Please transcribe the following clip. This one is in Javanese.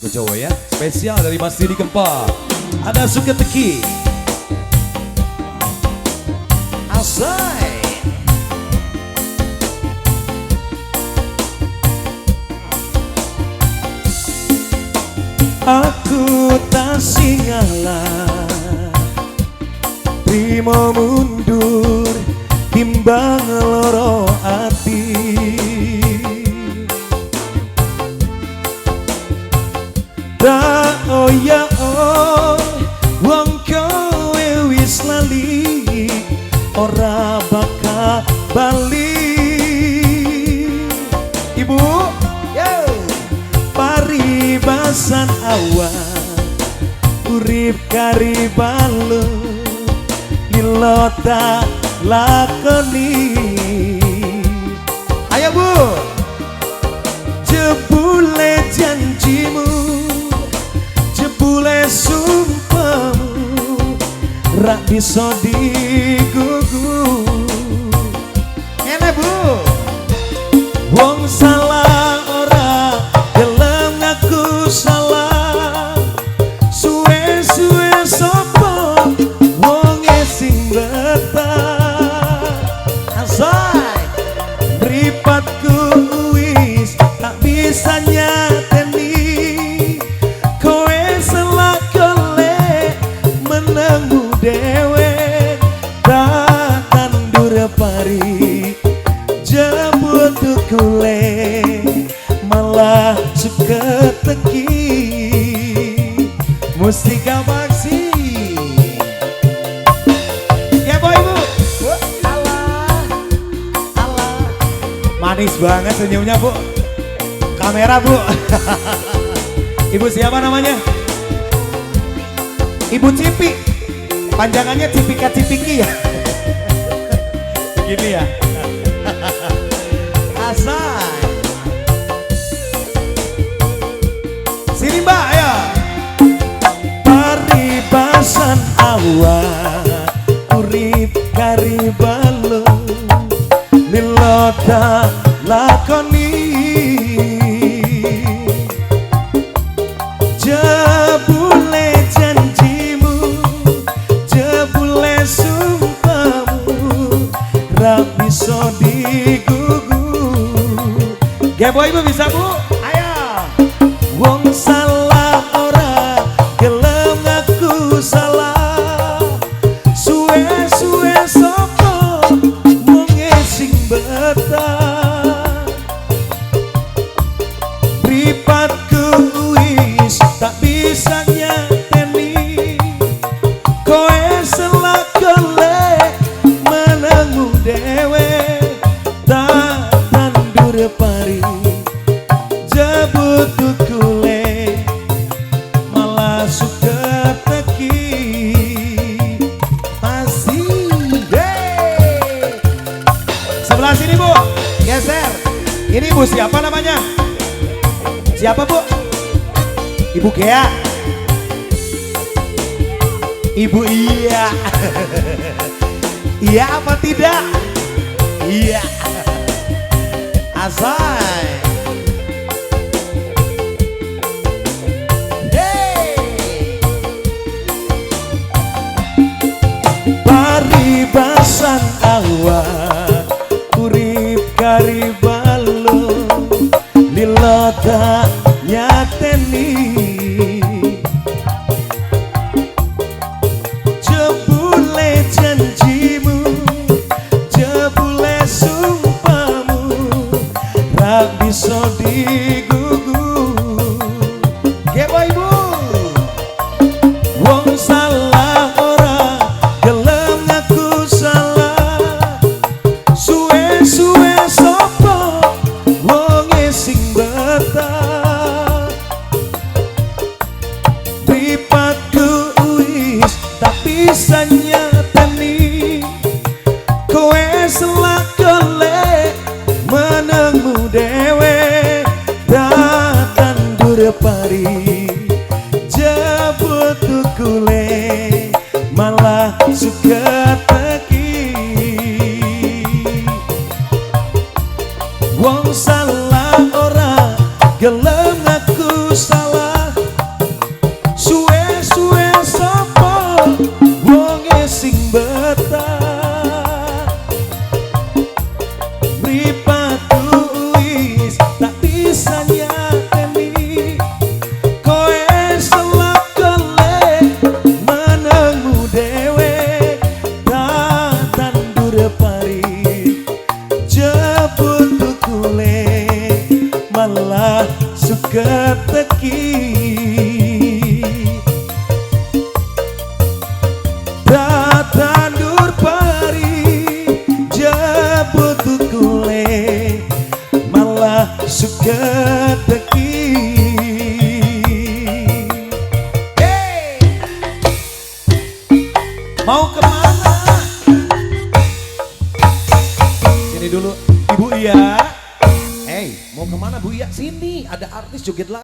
Jawa ya, spesial dari Mas Didi Kempot. Ada Suketeki. Asai. Aku tak singalah, trimo mundur timbang loro ati. Tak oya oh, wong kowe wis lali, ora bakal bali. Ibu, yo, paribasan awak, urip kari balu, lilo tak lakoni. Ayo Bu, jebule janjimu, jebule sumpahmu, rak bisa digugu. Ngene Bu, wong salah ora gelem ngaku salah, suwe-suwe sapa wong sing betah. Asai, mripatku wis tak bisa nyateni, kowe selak golek menengmu dhewe, tak tandur pari jebul tukule malah suketeki. Mustika Paksi. Ya boy Bu. Allah, Allah. Manis banget senyumnya Bu. Kamera Bu. Ibu siapa namanya? Ibu Cipi. Panjangannya Cipika Cipiki ya. Begini ya. Asai. Sini Mbak ya. Paribasan awak, urip kari balu, lilo tak lakoni. Jebule janjimu, jebule sumpahmu, ra bisa digugu. Gebo Ibu bisa Bu? Ayo. Wong salah ora gelem ngaku salah, suwe-suwe sapa wong sing betah. Mripatku wis tak bisa nyateni, kowe selak golek menengmu dhewe, tak tandur pari jebul tukule malah suketeki. Masih. Hey. Sebelah sini Bu, geser. Ini Bu siapa namanya? Siapa Bu? Ibu Gea. Ibu iya. Iya apa tidak? Iya. Asai. Hey. Paribasan awak, urip kari balu, lilo tak nyateni. Jebule janjimu, jebule sumpahmu, ra bisa digugu. Gebo Ibu. Wong salah ora gelem ngaku salah, suwe-suwe sapa wong sing betah. Mripatku wis tak bisa nyateni, kowe selak golek menengmu dhewe, tak tandur pari jebul tukule malah suketeki. Wong salah ora gelem ngaku salah, teki. Tandur pari jebul tukule malah suka teki. Hey! Mau kemana? Sini dulu, Ibu Iya. Hey, mau kemana, Bu Iya? Sini, ada artis joget lagi.